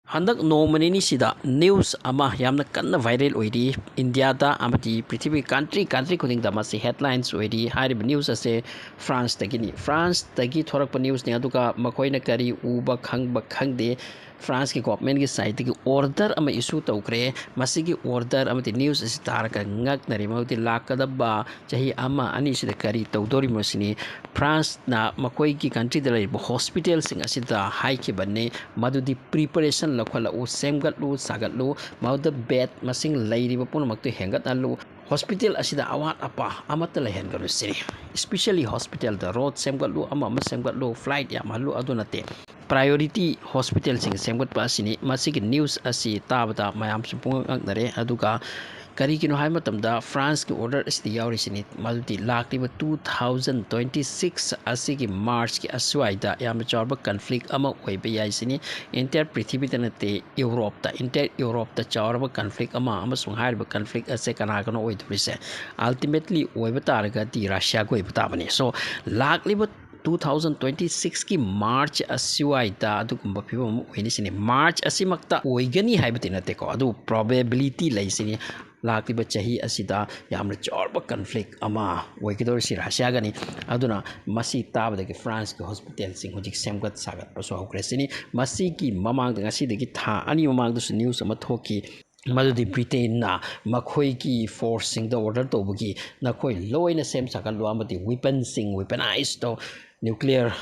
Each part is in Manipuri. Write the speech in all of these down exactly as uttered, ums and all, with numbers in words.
ꯍꯟꯗꯛ ꯅꯣꯡꯃ ꯅꯤꯅꯤꯁꯤꯗ news ꯑꯃ ꯌꯥꯝꯅ ꯀꯟꯅ viral ꯑꯣꯏꯔꯤ ꯏꯟꯗꯤꯌꯥꯗ, ꯑꯃꯗꯤ ꯄ꯭ꯔꯤꯊꯤꯕꯤ country country ꯈꯨꯗꯤꯡꯗ ꯃꯁꯤ headlines ꯑꯣꯏꯔꯤ꯫ ꯍꯥꯏꯔꯤꯕ news ꯑꯁꯦ ꯐ꯭ꯔꯥꯟꯁꯇꯒꯤꯅꯤ꯫ ꯐ꯭ꯔꯥꯟꯁꯇꯒꯤ ꯊꯣꯔꯛꯄ newsꯅꯤ꯫ ꯑꯗꯨꯒ ꯃꯈꯣꯏꯅ ꯀꯔꯤ ꯎꯕ ꯈꯪꯕ ꯈꯪꯗꯦ, ꯐ꯭ꯔꯥꯟꯁꯀꯤ governmentꯀꯤ sideꯇꯒꯤ order ꯑꯃ issue ꯇꯧꯈ꯭ꯔꯦ꯫ ꯃꯁꯤꯒꯤ order ꯑꯃꯗꯤ news ꯑꯁꯤ ꯇꯥꯔꯒ ꯉꯛꯅꯔꯦ꯫ ꯃꯗꯨꯗꯤ ꯂꯥꯛꯀꯗꯕ ꯆꯍꯤ ꯑꯃ ꯑꯅꯤꯁꯤꯗ ꯀꯔꯤ ꯇꯧꯗꯣꯔꯤꯕꯅꯣ ꯁꯤꯅꯤ꯫ ꯐ꯭ꯔꯥꯟꯁꯅ ꯃꯈꯣꯏꯒꯤ countryꯗ ꯂꯩꯔꯤꯕ hospitalꯁꯤꯡ ꯑꯁꯤꯗ ꯍꯥꯏꯈꯤꯕꯅꯤ ꯃꯗꯨꯗꯤ preparation ꯂꯧꯈꯠꯂꯛꯎ, ꯁꯦꯝꯒꯠꯂꯨ, ꯁꯥꯒꯠꯂꯨ, ꯃꯗꯨꯗ bed ꯃꯁꯤꯡ ꯂꯩꯔꯤꯕ ꯄꯨꯝꯅꯃꯛꯇꯨ ꯍꯦꯟꯒꯠꯍꯜꯂꯨ, hospital ꯑꯁꯤꯗ ꯑꯋꯥꯠ ꯑꯄꯥ ꯑꯃꯠꯇ ꯂꯩꯍꯟꯒꯅꯨ ꯁꯤꯅꯤ꯫ Especially hospitalꯗ road ꯁꯦꯝꯒꯠꯂꯨ, ꯑꯃ ꯑꯃ ꯁꯦꯝꯒꯠꯂꯨ, flight ꯌꯥꯝꯍꯜꯂꯨ, ꯑꯗꯨ ꯅꯠꯇꯦ, priority hospitalꯁꯤꯡ ꯁꯦꯝꯒꯠꯄ ꯑꯁꯤꯅꯤ꯫ ꯃꯁꯤꯒꯤ news ꯑꯁꯤ ꯇꯥꯕꯗ ꯃꯌꯥꯝꯁꯨ ꯄꯨꯡꯉꯛ ꯉꯛꯅꯔꯦ꯫ ꯑꯗꯨꯒ ꯀꯔꯤꯒꯤꯅꯣ ꯍꯥꯏꯕ ꯃꯇꯝꯗ ꯐ꯭ꯔꯥꯟꯁꯀꯤ order ꯑꯁꯤꯗ ꯌꯥꯎꯔꯤꯁꯤꯅꯤ, ꯃꯗꯨꯗꯤ ꯂꯥꯛꯂꯤꯕ two thousand twenty six ꯑꯁꯤꯒꯤ Marchꯀꯤ ꯑꯁ꯭ꯋꯥꯏꯗ ꯌꯥꯝꯅ ꯆꯥꯎꯔꯕ conflict ꯑꯃ ꯑꯣꯏꯕ ꯌꯥꯏ ꯁꯤꯅꯤ꯫ Entire ꯄ꯭ꯔꯤꯊꯤꯕꯤꯗ ꯅꯠꯇꯦ, Europeꯇ, entire Europeꯇ ꯆꯥꯎꯔꯕ conflict ꯑꯃ, ꯑꯃꯁꯨꯡ ꯍꯥꯏꯔꯤꯕ conflict ꯑꯁꯦ ꯀꯅꯥꯒꯅꯣ ꯑꯣꯏꯗꯣꯔꯤꯁꯦ? Ultimately ꯑꯣꯏꯕ ꯇꯥꯔꯒꯗꯤ Russiaꯒ ꯑꯣꯏꯕ ꯇꯥꯕꯅꯤ꯫ So ꯂꯥꯛꯂꯤꯕ two thousand twenty sixꯀꯤ March ꯑꯁꯤꯋꯥꯏꯗ ꯑꯗꯨꯒꯨꯝꯕ ꯐꯤꯕꯝ ꯑꯃ ꯑꯣꯏꯅꯤ ꯁꯤꯅꯤ꯫ March ꯑꯁꯤꯃꯛꯇ ꯑꯣꯏꯒꯅꯤ ꯍꯥꯏꯕꯗꯤ ꯅꯠꯇꯦꯀꯣ, ꯑꯗꯨ probability ꯂꯩ ꯁꯤꯅꯤ꯫ ꯂꯥꯛꯂꯤꯕ ꯆꯍꯤ ꯑꯁꯤꯗ ꯌꯥꯝꯅ ꯆꯥꯎꯔꯕ conflict ꯑꯃ ꯑꯣꯏꯒꯗꯧꯔꯤꯁꯤ Russiaꯒꯅꯤ꯫ ꯑꯗꯨꯅ ꯃꯁꯤ ꯇꯥꯕꯗꯒꯤ ꯐ꯭ꯔꯥꯟꯁꯀꯤ hospitalꯁꯤꯡ ꯍꯧꯖꯤꯛ ꯁꯦꯝꯒꯠ ꯁꯥꯒꯠꯄꯁꯨ ꯍꯧꯈ꯭ꯔꯦ ꯁꯤꯅꯤ꯫ ꯃꯁꯤꯒꯤ ꯃꯃꯥꯡꯗ, ꯉꯁꯤꯗꯒꯤ ꯊꯥ ꯑꯅꯤ ꯃꯃꯥꯡꯗꯁꯨ news ꯑꯃ ꯊꯣꯛꯈꯤ, ꯃꯗꯨꯗꯤ Britainꯅ ꯃꯈꯣꯏꯒꯤ forceꯁꯤꯡꯗ order ꯇꯧꯕꯒꯤ, "ꯅꯈꯣꯏ ꯂꯣꯏꯅ ꯁꯦꯝ ꯁꯥꯒꯠꯂꯨ ꯑꯃꯗꯤ weaponꯁꯤꯡ, weaponized ꯇꯧ, nuclear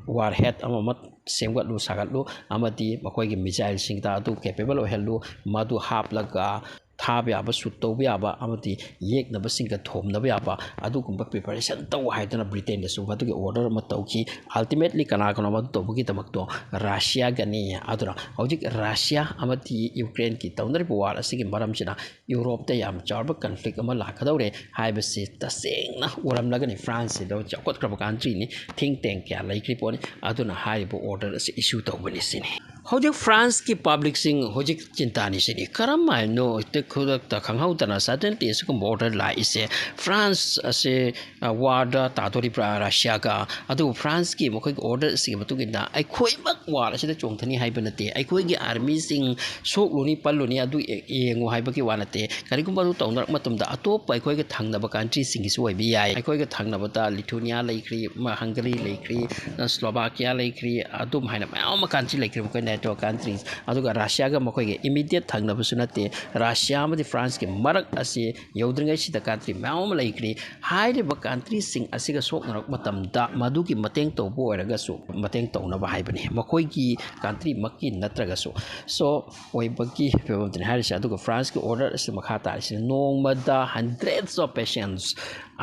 warhead ꯑꯃ ꯑꯃ ꯁꯦꯝꯒꯠꯂꯨ ꯁꯥꯒꯠꯂꯨ, ꯑꯃꯗꯤ ꯃꯈꯣꯏꯒꯤ missileꯁꯤꯡꯗ ꯑꯗꯨ capable ꯑꯣꯏꯍꯜꯂꯨ, ꯃꯗꯨ ꯍꯥꯞꯂꯒ ꯊꯥꯕ ꯌꯥꯕ, shoot ꯇꯧꯕ ꯌꯥꯕ ꯑꯃꯗꯤ ꯌꯦꯛꯅꯕꯁꯤꯡꯒ ꯊꯣꯝꯅꯕ ꯌꯥꯕ ꯑꯗꯨꯒꯨꯝꯕ preparation ꯇꯧ" ꯍꯥꯏꯗꯨꯅ Britainꯗꯁꯨ ꯃꯗꯨꯒꯤ order ꯑꯃ ꯇꯧꯈꯤ꯫ Ultimately ꯀꯅꯥꯒꯅꯣ ꯃꯗꯨ ꯇꯧꯕꯒꯤꯗꯃꯛꯇꯣ? Russiaꯒꯅꯤ꯫ ꯑꯗꯨꯅ ꯍꯧꯖꯤꯛ Russia ꯑꯃꯗꯤ Ukraineꯒꯤ ꯇꯧꯅꯔꯤꯕ war ꯑꯁꯤꯒꯤ ꯃꯔꯝꯁꯤꯅ Europeꯇ ꯌꯥꯝ ꯆꯥꯎꯔꯕ conflict ꯑꯃ ꯂꯥꯛꯀꯗꯧꯔꯦ ꯍꯥꯏꯕꯁꯤ ꯇꯁꯦꯡꯅ ꯎꯔꯝꯂꯒꯅꯤ꯫ ꯐ꯭ꯔꯥꯟꯁꯁꯤꯗ ꯆꯥꯎꯈꯠꯈ꯭ꯔꯕ countryꯅꯤ, think tank ꯀꯌꯥ ꯂꯩꯈ꯭ꯔꯤ ꯄꯣꯠꯅꯤ꯫ ꯑꯗꯨꯅ ꯍꯥꯏꯔꯤꯕ order ꯑꯁꯤ issue ꯇꯧꯕꯅꯤ ꯁꯤꯅꯤ꯫ ꯍꯧꯖꯤꯛ ꯐ꯭ꯔꯥꯟꯁꯀꯤ ꯄꯕ꯭ꯂꯤꯛꯁꯤꯡ ꯍꯧꯖꯤꯛ ꯆꯤꯟꯇꯥꯅꯤ ꯁꯤꯅꯤ꯫ ꯀꯔꯝ ꯍꯥꯏꯅꯣ ꯍꯦꯛꯇ ꯈꯨꯗꯛꯇ ꯈꯪꯍꯧꯗꯅ suddenly ꯑꯁꯤꯒꯨꯝꯕ ꯑꯣꯔꯗꯔ ꯂꯥꯛꯏꯁꯦ? ꯐ꯭ꯔꯥꯟꯁ ꯑꯁꯦ, ꯑ, ꯋꯥꯔꯗ ꯇꯥꯗꯣꯔꯤꯕ꯭ꯔꯥ ꯔꯁꯤꯌꯥꯒ? ꯑꯗꯨꯕꯨ ꯐ꯭ꯔꯥꯟꯁꯀꯤ ꯃꯈꯣꯏꯒꯤ ꯑꯣꯔꯗꯔꯁꯤꯒꯤ ꯃꯇꯨꯡ ꯏꯟꯅ ꯑꯩꯈꯣꯏꯃꯛ ꯋꯥꯔ ꯑꯁꯤꯗ ꯆꯣꯡꯊꯅꯤ ꯍꯥꯏꯕ ꯅꯠꯇꯦ꯫ ꯑꯩꯈꯣꯏꯒꯤ ꯑꯥꯔꯃꯤꯁꯤꯡ ꯁꯣꯛꯂꯨꯅꯤ, ꯄꯜꯂꯨꯅꯤ, ꯑꯗꯨ ꯌꯦ-, ꯌꯦꯡꯉꯨ ꯍꯥꯏꯕꯒꯤ ꯋꯥ ꯅꯠꯇꯦ꯫ ꯀꯔꯤꯒꯨꯝꯕ ꯑꯗꯨ ꯇꯧꯅꯔꯛ ꯃꯇꯝꯗ ꯑꯇꯣꯞꯄ ꯑꯩꯈꯣꯏꯒ ꯊꯪꯅꯕ ꯀꯟꯇ꯭ꯔꯤꯁꯤꯡꯒꯤꯁꯨ ꯑꯣꯏꯕ ꯌꯥꯏ꯫ ꯑꯩꯈꯣꯏꯒ ꯊꯪꯅꯕꯗ ꯂꯤꯊꯨꯅꯤꯌꯥ ꯂꯩꯈ꯭ꯔꯤ, ꯃ-, ꯍꯪꯒꯔꯤ ꯂꯩꯈ꯭ꯔꯤ, ꯑ, ꯁ꯭ꯂꯣꯚꯥꯀꯤꯌꯥ ꯂꯩꯈ꯭ꯔꯤ, ꯑꯗꯨꯝ ꯍꯥꯏꯅ ꯃꯌꯥꯝ ꯑꯃ ꯀꯟꯇ꯭ꯔꯤ ꯂꯩꯈ꯭ꯔꯤ, ꯃꯈꯣꯏ ꯅꯦꯇꯣ ꯀꯟꯇ꯭ꯔꯤꯁ꯫ ꯑꯗꯨꯒ ꯔꯁꯤꯌꯥꯒ ꯃꯈꯣꯏꯒꯤ ꯏꯃꯤꯗꯤꯌꯦꯠ ꯊꯪꯅꯕꯁꯨ ꯅꯠꯇꯦ꯫ ꯔꯁꯤꯌꯥ ꯑꯃꯗꯤ ꯐ꯭ꯔꯥꯟꯁꯀꯤ ꯃꯔꯛ ꯑꯁꯤ ꯌꯧꯗ꯭ꯔꯤꯉꯩꯁꯤꯗ ꯀꯟꯇ꯭ꯔꯤ ꯃꯌꯥꯝ ꯑꯃ ꯂꯩꯈ꯭ꯔꯤ꯫ ꯍꯥꯏꯔꯤꯕ ꯀꯟꯇ꯭ꯔꯤꯁꯤꯡ ꯑꯁꯤꯒ ꯁꯣꯛꯅꯔꯛꯄ ꯃꯇꯝꯗ ꯃꯗꯨꯒꯤ ꯃꯇꯦꯡ ꯇꯧꯕ ꯑꯣꯏꯔꯒꯁꯨ ꯃꯇꯦꯡ ꯇꯧꯅꯕ ꯍꯥꯏꯕꯅꯤ, ꯃꯈꯣꯏꯒꯤ ꯀꯟꯇ꯭ꯔꯤꯃꯛꯀꯤ ꯅꯠꯇ꯭ꯔꯒꯁꯨ꯫ So, ꯑꯣꯏꯕꯒꯤ ꯐꯤꯕꯝꯗꯨꯅꯤ ꯍꯥꯏꯔꯤꯁꯦ꯫ ꯑꯗꯨꯒ ꯐ꯭ꯔꯥꯟꯁꯀꯤ ꯑꯣꯔꯗꯔ ꯑꯁꯤ ꯃꯈꯥ ꯇꯥꯔꯤꯁꯤꯅ ꯅꯣꯡꯃꯗ hundreds of patients,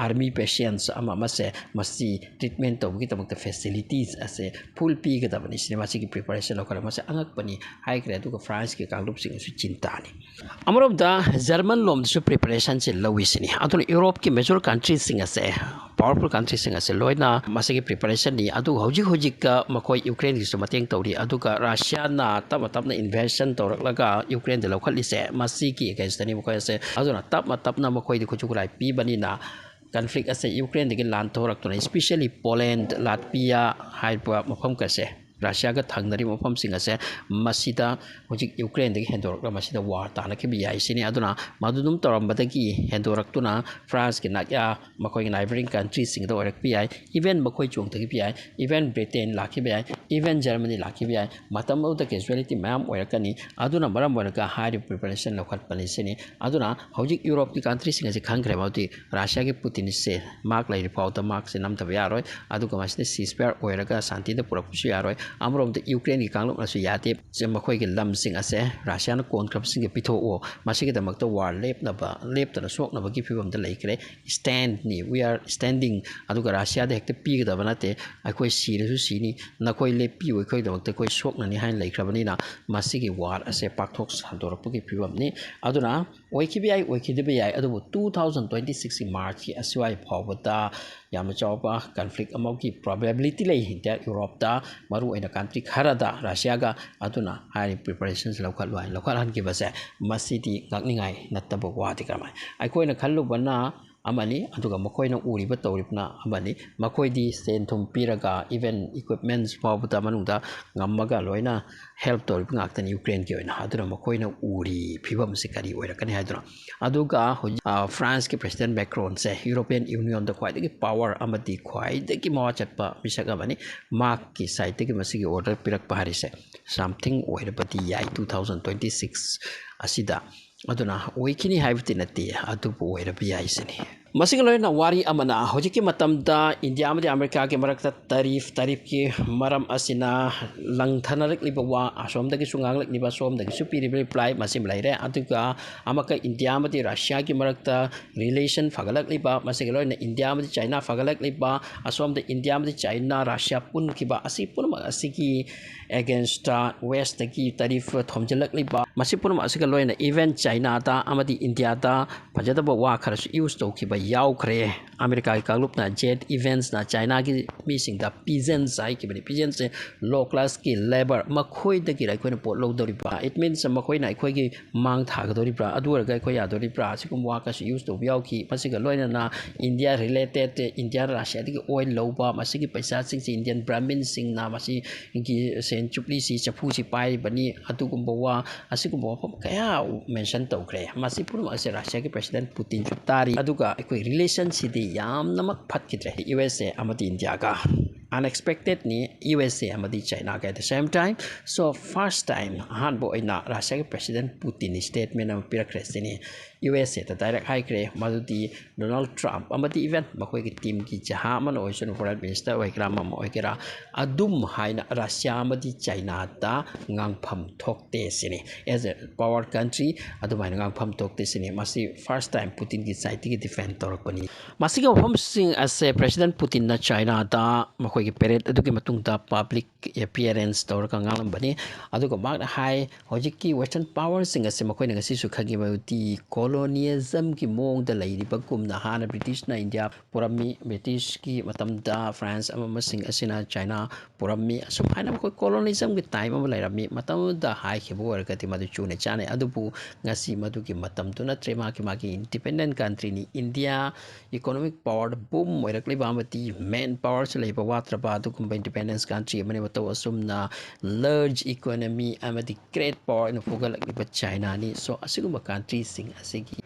army patients ꯑꯃ ꯑꯃꯁꯦ ꯃꯁꯤ ꯇ꯭ꯔꯤꯠꯃꯦꯟ ꯇꯧꯕꯒꯤꯗꯃꯛꯇ ꯐꯦꯁꯤꯂꯤꯇꯤꯁ ꯑꯁꯦ ꯐꯨꯜ ꯄꯤꯒꯗꯕꯅꯤ ꯁꯤꯅꯤ ꯃꯁꯤꯒꯤ ꯄ꯭ꯔꯤꯄꯦꯔꯦꯁꯟ ꯂꯧꯈꯠꯂꯦ꯫ ꯃꯁꯤ ꯑꯉꯛꯄꯅꯤ ꯍꯥꯏꯈ꯭ꯔꯦ꯫ ꯑꯗꯨꯒ ꯐ꯭ꯔꯥꯟꯁꯀꯤ ꯀꯥꯡꯂꯨꯞꯁꯤꯡ ꯑꯁꯨ ꯆꯤꯟꯇꯥꯅꯤ꯫ ꯑꯃꯔꯣꯝꯗ ꯖꯔꯃꯟ ꯂꯣꯝꯗꯁꯨ ꯄ꯭ꯔꯤꯄꯦꯔꯦꯁꯟꯁꯦ ꯂꯧꯏ ꯁꯤꯅꯤ꯫ ꯑꯗꯨꯅ ꯌꯨꯔꯣꯞꯀꯤ ꯃꯦꯖꯣꯔ ꯀꯟꯇ꯭ꯔꯤꯁꯤꯡ ꯑꯁꯦ, ꯄꯥꯋꯔꯐꯨꯜ ꯀꯟꯇ꯭ꯔꯤꯁꯤꯡ ꯑꯁꯦ ꯂꯣꯏꯅ ꯃꯁꯤꯒꯤ ꯄ꯭ꯔꯤꯄꯦꯔꯦꯁꯟꯅꯤ꯫ ꯑꯗꯨꯒ ꯍꯧꯖꯤꯛ ꯍꯧꯖꯤꯛꯀ ꯃꯈꯣꯏ ꯌꯨꯀ꯭ꯔꯦꯟꯒꯤꯁꯨ ꯃꯇꯦꯡ ꯇꯧꯔꯤ꯫ ꯑꯗꯨꯒ ꯔꯁꯤꯌꯥꯅ ꯇꯞꯅ ꯇꯞꯅ ꯏꯟꯚꯦꯖꯟ ꯇꯧꯔꯛꯂꯒ ꯌꯨꯀ꯭ꯔꯦꯟꯗ ꯂꯧꯈꯠꯂꯤꯁꯦ ꯃꯁꯤꯒꯤ ꯑꯦꯒꯦꯟꯁꯇꯅꯤ ꯃꯈꯣꯏ ꯑꯁꯦ꯫ ꯑꯗꯨꯅ ꯇꯞꯅ ꯇꯞꯅ ꯃꯈꯣꯏꯗꯤ ꯈꯨꯠꯁꯨ ꯈꯨꯠꯂꯥꯏ ꯄꯤꯕꯅꯤꯅ ꯀꯟꯐ꯭ꯂꯤꯛ ꯑꯁꯦ ꯌꯨꯀ꯭ꯔꯦꯟꯗꯒꯤ ꯂꯥꯟꯊꯣꯔꯛꯇꯨꯅ, especially ꯄꯣꯂꯦꯟ, ꯂꯥꯠꯄꯤꯌꯥ ꯍꯥꯏꯔꯤꯕ ꯃꯐꯝ ꯀꯁꯦ, ꯔꯁꯤꯌꯥꯒ ꯊꯪꯅꯔꯤꯕ ꯃꯐꯝꯁꯤꯡ ꯑꯁꯦ, ꯃꯁꯤꯗ ꯍꯧꯖꯤꯛ ꯌꯨꯀ꯭ꯔꯦꯟꯗꯒꯤ ꯍꯦꯟꯗꯣꯔꯛꯂꯒ ꯃꯁꯤꯗ ꯋꯥꯔ ꯇꯥꯅꯈꯤꯕ ꯌꯥꯏ ꯁꯤꯅꯤ꯫ ꯑꯗꯨꯅ ꯃꯗꯨ ꯑꯗꯨꯝ ꯇꯧꯔꯝꯕꯗꯒꯤ ꯍꯦꯟꯗꯣꯔꯛꯇꯨꯅ ꯐ꯭ꯔꯥꯟꯁꯀꯤ ꯅꯥꯛꯌꯥ, ꯃꯈꯣꯏꯒꯤ neighbouring countryꯁꯤꯡꯗ ꯑꯣꯏꯔꯛꯄ ꯌꯥꯏ, even ꯃꯈꯣꯏ ꯆꯣꯡꯊꯈꯤꯕ ꯌꯥꯏ, even ꯕ꯭ꯔꯤꯇꯦꯟ ꯂꯥꯛꯈꯤꯕ ꯌꯥꯏ, even ꯖꯔꯃꯅꯤ ꯂꯥꯛꯈꯤꯕ ꯌꯥꯏ꯫ ꯃꯇꯝ ꯑꯗꯨꯗ casualty ꯃꯌꯥꯝ ꯑꯣꯏꯔꯛꯀꯅꯤ꯫ ꯑꯗꯨꯅ ꯃꯔꯝ ꯑꯣꯏꯔꯒ ꯍꯥꯏꯔꯤꯕ ꯄ꯭ꯔꯤꯄꯦꯔꯦꯁꯟ ꯂꯧꯈꯠꯄꯅꯤ ꯁꯤꯅꯤ꯫ ꯑꯗꯨꯅ ꯍꯧꯖꯤꯛ ꯌꯨꯔꯣꯞꯀꯤ ꯀꯟꯇ꯭ꯔꯤꯁꯤꯡ ꯑꯁꯤ ꯈꯪꯈ꯭ꯔꯦ, ꯃꯗꯨꯗꯤ ꯔꯁꯤꯌꯥꯒꯤ ꯄꯨꯇꯤꯟꯁꯦ ꯃꯍꯥꯛ ꯂꯩꯔꯤ ꯐꯥꯎꯗ ꯃꯍꯥꯛꯁꯦ ꯅꯝꯊꯕ ꯌꯥꯔꯣꯏ꯫ ꯑꯗꯨꯒ ꯃꯁꯤꯗ ceasefire ꯑꯣꯏꯔꯒ ꯁꯥꯟꯇꯤꯗ ꯄꯨꯔꯛꯄꯁꯨ ꯌꯥꯔꯣꯏ꯫ ꯑꯃꯔꯣꯝꯗ ꯌꯨꯀ꯭ꯔꯦꯟꯒꯤ ꯀꯥꯡꯂꯨꯞꯅꯁꯨ ꯌꯥꯗꯦ, ꯁꯦ ꯃꯈꯣꯏꯒꯤ ꯂꯝꯁꯤꯡ ꯑꯁꯦ ꯔꯁꯤꯌꯥꯅ ꯀꯣꯟꯈ꯭ꯔꯕꯁꯤꯡꯒꯤ ꯄꯤꯊꯣꯛꯑꯣ, ꯃꯁꯤꯒꯤꯗꯃꯛꯇ ꯋꯥꯔ ꯂꯦꯞꯅꯕ, ꯂꯦꯞꯇꯅ ꯁꯣꯛꯅꯕꯒꯤ ꯐꯤꯕꯝꯗ ꯂꯩꯈ꯭ꯔꯦ꯫ Standꯅꯤ, we are standing꯫ ꯑꯗꯨꯒ ꯔꯁꯤꯌꯥꯗ ꯍꯦꯛꯇ ꯄꯤꯒꯗꯕ ꯅꯠꯇꯦ, ꯑꯩꯈꯣꯏ ꯁꯤꯔꯁꯨ ꯁꯤꯅꯤ, ꯅꯈꯣꯏ ꯂꯦꯞꯄꯤꯌꯨ, ꯑꯩꯈꯣꯏꯒꯤꯗꯃꯛꯇ ꯑꯩꯈꯣꯏ ꯁꯣꯛꯅꯅꯤ ꯍꯥꯏꯅ ꯂꯩꯈ꯭ꯔꯕꯅꯤꯅ ꯃꯁꯤꯒꯤ ꯋꯥꯔ ꯑꯁꯦ ꯄꯥꯛꯊꯣꯛ ꯁꯟꯗꯣꯔꯛꯄꯒꯤ ꯐꯤꯕꯝꯅꯤ꯫ ꯑꯗꯨꯅ ꯑꯣꯏꯈꯤꯕ ꯌꯥꯏ, ꯑꯣꯏꯈꯤꯗꯕ ꯌꯥꯏ, ꯑꯗꯨꯕꯨ two thousand twenty sixꯀꯤ Marchꯀꯤ ꯑꯁꯤꯋꯥꯏ ꯐꯥꯎꯕꯗ ꯌꯥꯝꯅ ꯆꯥꯎꯕ ꯀꯟꯐ꯭ꯂꯤꯛ ꯑꯃꯒꯤ ꯄ꯭ꯔꯣꯕꯦꯕꯤꯂꯤꯇꯤ ꯂꯩ ꯏꯟꯗꯤꯌꯥ, ꯌꯨꯔꯣꯞꯇ ꯃꯔꯨ ꯀꯟꯇ꯭ꯔꯤ ꯈꯔꯗ ꯔꯁꯤꯌꯥꯒ ꯑꯗꯨꯅ ꯍꯥꯏꯔꯤꯕ ꯄ꯭ꯔꯤꯄꯦꯔꯦꯁꯟꯁꯦ ꯂꯧꯈꯠꯂꯣꯏ ꯂꯧꯈꯠꯍꯟꯈꯤꯕꯁꯦ, ꯃꯁꯤꯗꯤ ꯉꯛꯅꯤꯡꯉꯥꯏ ꯅꯠꯇꯕ ꯋꯥꯗꯤ꯫ ꯀꯔꯝꯍꯥꯏꯅ ꯑꯩꯈꯣꯏꯅ ꯈꯜꯂꯨꯕꯅ ꯑꯃꯅꯤ, ꯑꯗꯨꯒ ꯃꯈꯣꯏꯅ ꯎꯔꯤꯕ ꯇꯧꯔꯤꯕꯅ ꯑꯃꯅꯤ꯫ ꯃꯈꯣꯏꯗꯤ ꯁꯦꯟ ꯊꯨꯝ ꯄꯤꯔꯒ, even equipments ꯐꯥꯎꯕꯗ ꯃꯅꯨꯡꯗ ꯉꯝꯃꯒ ꯂꯣꯏꯅ help ꯇꯧꯔꯤꯕ ꯉꯥꯛꯇꯅꯤ ꯌꯨꯀ꯭ꯔꯦꯟꯒꯤ ꯑꯣꯏꯅ꯫ ꯑꯗꯨꯅ ꯃꯈꯣꯏꯅ ꯎꯔꯤ ꯐꯤꯕꯝꯁꯤ ꯀꯔꯤ ꯑꯣꯏꯔꯛꯀꯅꯤ ꯍꯥꯏꯗꯨꯅ꯫ ꯑꯗꯨꯒ ꯍꯧꯖꯤꯛ, ꯑ, ꯐ꯭ꯔꯥꯟꯁꯀꯤ ꯄ꯭ꯔꯦꯁꯤꯗꯦꯟ ꯃꯦꯀ꯭ꯔꯣꯟꯁꯦ ꯌꯨꯔꯣꯄꯤꯌꯟ ꯌꯨꯅꯤꯌꯟꯗ ꯈ꯭ꯋꯥꯏꯗꯒꯤ ꯄꯥꯋꯔ ꯑꯃꯗꯤ ꯈ꯭ꯋꯥꯏꯗꯒꯤ ꯃꯋꯥ ꯆꯠꯄ ꯃꯤꯁꯛ ꯑꯃꯅꯤ꯫ ꯃꯍꯥꯛꯀꯤ ꯁꯥꯏꯠꯇꯒꯤ ꯃꯁꯤꯒꯤ ꯑꯣꯔꯗꯔ ꯄꯤꯔꯛꯄ ꯍꯥꯏꯔꯤꯁꯦ something ꯑꯣꯏꯔꯕꯗꯤ ꯌꯥꯏ two thousand twenty six ꯑꯁꯤꯗ꯫ ꯑꯗꯨꯅ ꯑꯣꯏꯈꯤꯅꯤ ꯍꯥꯏꯕꯗꯤ ꯅꯠꯇꯦ, ꯑꯗꯨꯕꯨ ꯑꯣꯏꯔꯕ ꯌꯥꯏ ꯁꯤꯅꯤ꯫ ꯃꯁꯤꯒ ꯂꯣꯏꯅꯅ ꯋꯥꯔꯤ ꯑꯃꯅ, ꯍꯧꯖꯤꯛꯀꯤ ꯃꯇꯝꯗ ꯏꯟꯗꯤꯌꯥ ꯑꯃꯗꯤ ꯑꯃꯦꯔꯤꯀꯥꯒꯤ ꯃꯔꯛꯇ ꯇꯔꯤꯐ, ꯇꯔꯤꯐꯀꯤ ꯃꯔꯝ ꯑꯁꯤꯅ ꯂꯪꯊꯅꯔꯛꯂꯤꯕ ꯋꯥ, ꯑꯁꯣꯝꯗꯒꯤꯁꯨ ꯉꯥꯡꯂꯛꯂꯤꯕ, ꯑꯁꯣꯝꯗꯒꯤꯁꯨ ꯄꯤꯔꯤꯕ ꯔꯤꯄ꯭ꯂꯥꯏ, ꯃꯁꯤꯃ ꯂꯩꯔꯦ꯫ ꯑꯗꯨꯒ ꯑꯃꯨꯛꯀ ꯏꯟꯗꯤꯌꯥ ꯑꯃꯗꯤ ꯔꯁꯤꯌꯥꯒꯤ ꯃꯔꯛꯇ ꯔꯤꯂꯦꯁꯟ ꯐꯒꯠꯂꯛꯂꯤꯕ, ꯃꯁꯤꯒ ꯂꯣꯏꯅꯅ ꯏꯟꯗꯤꯌꯥ ꯑꯃꯗꯤ ꯆꯥꯏꯅꯥ ꯐꯒꯠꯂꯛꯂꯤꯕ, ꯑꯁꯣꯝꯗ ꯏꯟꯗꯤꯌꯥ ꯑꯃꯗꯤ ꯆꯥꯏꯅꯥ, ꯔꯁꯤꯌꯥ ꯄꯨꯟꯈꯤꯕ, ꯑꯁꯤ ꯄꯨꯝꯅꯃꯛ ꯑꯁꯤꯒꯤ ꯑꯦꯒꯦꯟꯁꯇ ꯋꯦꯁꯇꯒꯤ ꯇꯔꯤꯐ ꯊꯣꯝꯖꯤꯜꯂꯛꯂꯤꯕ, ꯃꯁꯤ ꯄꯨꯝꯅꯃꯛ ꯑꯁꯤꯒ ꯂꯣꯏꯅꯅ even ꯆꯥꯏꯅꯥꯗ ꯑꯃꯗꯤ ꯏꯟꯗꯤꯌꯥꯗ ꯐꯖꯗꯕ ꯋꯥ ꯈꯔꯁꯨ ꯌꯨꯁ ꯇꯧꯈꯤꯕ ꯌꯥꯎꯈ꯭ꯔꯦ꯫ ꯑꯃꯦꯔꯤꯀꯥꯒꯤ ꯀꯥꯡꯂꯨꯞꯅ ꯖꯦꯠ ꯏꯚꯦꯟꯁꯅ ꯆꯥꯏꯅꯥꯒꯤ ꯃꯤꯁꯤꯡꯗ ꯄꯤꯖꯟꯁ ꯍꯥꯏꯈꯤꯕꯅꯤ꯫ ꯄꯤꯖꯟꯁꯁꯦ low classꯀꯤ ꯂꯦꯕꯔ, ꯃꯈꯣꯏꯗꯒꯤꯔ ꯑꯩꯈꯣꯏꯅ ꯄꯣꯠ ꯂꯧꯗꯧꯔꯤꯕ꯭ꯔꯥ? It means ꯃꯈꯣꯏꯅ ꯑꯩꯈꯣꯏꯒꯤ ꯃꯥꯡ ꯊꯥꯒꯗꯧꯔꯤꯕ꯭ꯔꯥ? ꯑꯗꯨ ꯑꯣꯏꯔꯒ ꯑꯩꯈꯣꯏ ꯌꯥꯗꯧꯔꯤꯕ꯭ꯔꯥ? ꯑꯁꯤꯒꯨꯝꯕ ꯋꯥ ꯈꯔꯁꯨ ꯌꯨꯁ ꯇꯧꯕ ꯌꯥꯎꯈꯤ꯫ ꯃꯁꯤꯒ ꯂꯣꯏꯅꯅ ꯏꯟꯗꯤꯌꯥ ꯔꯤꯂꯦꯇꯦꯠ, ꯏꯟꯗꯤꯌꯥ ꯔꯁꯤꯌꯥꯗꯒꯤ ꯑꯣꯏꯜ ꯂꯧꯕ, ꯃꯁꯤꯒꯤ ꯄꯩꯁꯥꯁꯤꯡꯁꯤ ꯏꯟꯗꯤꯌꯟ ꯕ꯭ꯔꯥꯍꯃꯤꯟꯁꯤꯡꯅ ꯃꯁꯤꯒꯤ ꯁꯦꯟ ꯆꯨꯞꯂꯤꯁꯤ, ꯆꯐꯨꯁꯤ ꯄꯥꯏꯔꯤꯕꯅꯤ, ꯑꯗꯨꯒꯨꯝꯕ ꯋꯥ, ꯑꯁꯤꯒꯨꯝꯕ ꯋꯥꯐꯝ ꯀꯌꯥ ꯃꯦꯟꯁꯟ ꯇꯧꯈ꯭ꯔꯦ꯫ ꯃꯁꯤ ꯄꯨꯝꯅꯃꯛ ꯑꯁꯦ ꯔꯁꯤꯌꯥꯒꯤ ꯄ꯭ꯔꯦꯁꯤꯗꯦꯟ ꯄꯨꯇꯤꯟꯁꯨ ꯇꯥꯔꯤ꯫ ꯑꯗꯨꯒ ꯑꯩꯈꯣꯏ ꯔꯤꯂꯦꯁꯟꯁꯤꯗꯤ ꯌꯥꯝꯅꯃꯛ ꯐꯠꯈꯤꯗ꯭ꯔꯦ ꯌꯨ ꯑꯦꯁ ꯑꯦ ꯑꯃꯗꯤ ꯏꯟꯗꯤꯌꯥꯒ꯫ Unexpectedꯅꯤ ꯌꯨ ꯑꯦꯁ ꯑꯦ ꯑꯃꯗꯤ ꯆꯥꯏꯅꯥꯒ꯫ At the same time, so first time, ꯑꯍꯥꯟꯕ ꯑꯣꯏꯅ ꯔꯁꯤꯌꯥꯒꯤ ꯄ꯭ꯔꯦꯁꯤꯗꯦꯟ ꯄꯨꯇꯤꯟꯅ ꯁ꯭ꯇꯦꯠꯃꯦꯟ ꯑꯃ ꯄꯤꯔꯛꯈ꯭ꯔꯦ ꯁꯤꯅꯤ꯫ ꯌꯨ ꯑꯦꯁ ꯑꯦꯗ ꯗꯥꯏꯔꯦꯛ ꯍꯥꯏꯈ꯭ꯔꯦ ꯃꯗꯨꯗꯤ ꯗꯣꯅꯥꯜꯗ ꯇ꯭ꯔꯝꯞ ꯑꯃꯗꯤ even ꯃꯈꯣꯏꯒꯤ ꯇꯤꯝꯒꯤ ꯖꯍꯥ ꯑꯃꯅ ꯑꯣꯏꯁꯅꯨ, ꯐꯣꯔꯦꯟ ꯃꯤꯅꯤꯁꯇꯔ ꯑꯣꯏꯒꯦꯔꯥ, ꯑꯃ ꯑꯃ ꯑꯣꯏꯒꯦꯔꯥ, ꯑꯗꯨꯝ ꯍꯥꯏꯅ ꯔꯁꯤꯌꯥ ꯑꯃꯗꯤ ꯆꯥꯏꯅꯥꯗ ꯉꯥꯡꯐꯝ ꯊꯣꯛꯇꯦ ꯁꯤꯅꯤ꯫ As a power country ꯑꯗꯨꯃꯥꯏꯅ ꯉꯥꯡꯐꯝ ꯊꯣꯛꯇꯦ ꯁꯤꯅꯤ꯫ ꯃꯁꯤ first time ꯄꯨꯇꯤꯟꯒꯤ ꯁꯥꯏꯠꯇꯒꯤ ꯗꯤꯐꯦꯟ ꯇꯧꯔꯛꯄꯅꯤ꯫ ꯃꯁꯤꯒꯤ ꯋꯥꯐꯝꯁꯤꯡ ꯑꯁꯦ ꯄ꯭ꯔꯦꯁꯤꯗꯦꯟ ꯄꯨꯇꯤꯟꯅ ꯆꯥꯏꯅꯥꯗ ꯃꯈꯣꯏ ꯑꯩꯈꯣꯏꯒꯤ parade ꯑꯗꯨꯒꯤ ꯃꯇꯨꯡꯗ public appearance ꯇꯧꯔꯒ ꯉꯥꯡꯂꯝꯕꯅꯤ꯫ ꯑꯗꯨꯒ ꯃꯍꯥꯛꯅ ꯍꯥꯏ, ꯍꯧꯖꯤꯛꯀꯤ Western powerꯁꯤꯡ ꯑꯁꯤ ꯃꯈꯣꯏꯅ ꯉꯁꯤꯁꯨ ꯈꯪꯉꯤꯕꯗꯤ colonialismꯒꯤ ꯃꯑꯣꯡꯗ ꯂꯩꯔꯤꯕꯒꯨꯝꯅ ꯍꯥꯟꯅ Britishꯅ India ꯄꯨꯔꯝꯃꯤ, Britishꯀꯤ ꯃꯇꯝꯗ France ꯑꯃ ꯑꯃꯁꯤꯡ ꯑꯁꯤꯅ China ꯄꯨꯔꯝꯃꯤ꯫ ꯑꯁꯨꯝ ꯍꯥꯏꯅ ꯃꯈꯣꯏ colonialismꯒꯤ time ꯑꯃ ꯂꯩꯔꯝꯃꯤ꯫ ꯃꯇꯝꯗꯨꯗ ꯍꯥꯏꯈꯤꯕ ꯑꯣꯏꯔꯒꯗꯤ ꯃꯗꯨ ꯆꯨꯅ ꯆꯥꯅꯩ꯫ ꯑꯗꯨꯕꯨ ꯉꯁꯤ ꯃꯗꯨꯒꯤ ꯃꯇꯝꯗꯨ ꯅꯠꯇ꯭ꯔꯦ꯫ ꯃꯥꯒꯤ ꯃꯥꯒꯤ independent countryꯅꯤ꯫ India economic powerꯗ boom ꯑꯣꯏꯔꯛꯂꯤꯕ ꯑꯃꯗꯤ main powerꯁꯨ ꯂꯩꯕ ꯋꯥꯠꯇ꯭ꯔꯕ ꯑꯗꯨꯒꯨꯝꯕ independence country ꯑꯃꯅꯤ꯫ ꯃꯇꯧ ꯑꯁꯨꯝꯅ large economy ꯑꯃꯗꯤ great power ꯑꯣꯏꯅ ꯐꯨꯒꯠꯂꯛꯂꯤꯕ Chinaꯅꯤ꯫ So ꯑꯁꯤꯒꯨꯝꯕ countryꯁꯤꯡ ꯑꯁꯤꯒꯤ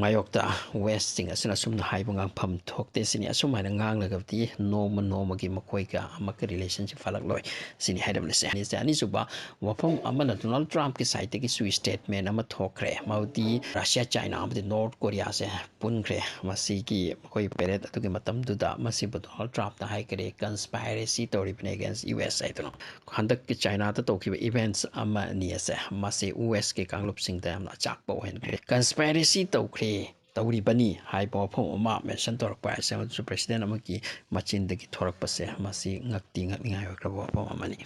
ꯃꯥꯌꯣꯛꯇ Westꯁꯤꯡ ꯑꯁꯤꯅ ꯑꯁꯨꯝꯅ ꯍꯥꯏꯕ ꯉꯥꯡꯐꯝ ꯊꯣꯛꯇꯦ꯫ ꯁꯤꯅꯤ ꯑꯁꯨꯝ ꯍꯥꯏꯅ ꯉꯥꯡꯂꯒꯗꯤ ꯅꯣꯡꯃ ꯅꯣꯡꯃꯒꯤ ꯃꯈꯣꯏꯒ ꯑꯃꯠꯇ relationship ꯐꯠꯂꯛꯂꯣꯏ꯫ ꯁꯤꯅꯤ ꯍꯥꯏꯔꯤꯕꯅꯤꯁꯦ꯫ ꯑꯅꯤꯁꯦ ꯑꯅꯤꯁꯨꯕ ꯋꯥꯐꯝ ꯑꯃꯅ Donald Trumpꯀꯤ sideꯇꯒꯤꯁꯨ statement ꯑꯃ ꯊꯣꯛꯈ꯭ꯔꯦ꯫ ꯃꯗꯨꯗꯤ Russia, China ꯑꯃꯗꯤ North Koreaꯁꯦ ꯄꯨꯟꯈ꯭ꯔꯦ꯫ ꯃꯁꯤꯒꯤ ꯃꯈꯣꯏ parade ꯑꯗꯨꯒꯤ ꯃꯇꯝꯗꯨꯗ ꯃꯁꯤꯕꯨ Donald Trumpꯅ ꯍꯥꯏꯈꯔꯦ, conspiracy ꯇꯧꯔꯤꯕꯅꯤ against US ꯍꯥꯏꯗꯨꯅ꯫ ꯍꯟꯗꯛꯀꯤ Chinaꯗ ꯇꯧꯈꯤꯕ events ꯑꯃꯅꯤ ꯑꯁꯦ ꯃꯁꯤ USꯀꯤ ꯀꯥꯡꯂꯨꯞꯁꯤꯡꯗ ꯌꯥꯝꯅ ꯑꯆꯥꯛꯄ ꯑꯣꯏꯍꯟꯈ꯭ꯔꯦ꯫ Conspiracy ꯇꯧꯈ꯭ꯔꯦ, ꯇꯧꯔꯤꯕꯅꯤ ꯍꯥꯏꯕ ꯋꯥꯐꯝ ꯑꯃ mention ꯇꯧꯔꯛꯄ ꯍꯥꯏꯁꯦ, ꯃꯗꯨꯁꯨ president ꯑꯃꯒꯤ ꯃꯆꯤꯟꯗꯒꯤ ꯊꯣꯔꯛꯄꯁꯦ, ꯃꯁꯤ ꯉꯛꯇꯤ ꯉꯛꯅꯤꯡꯉꯥꯏ ꯑꯣꯏꯈ꯭ꯔꯕ ꯋꯥꯐꯝ ꯑꯃꯅꯤ꯫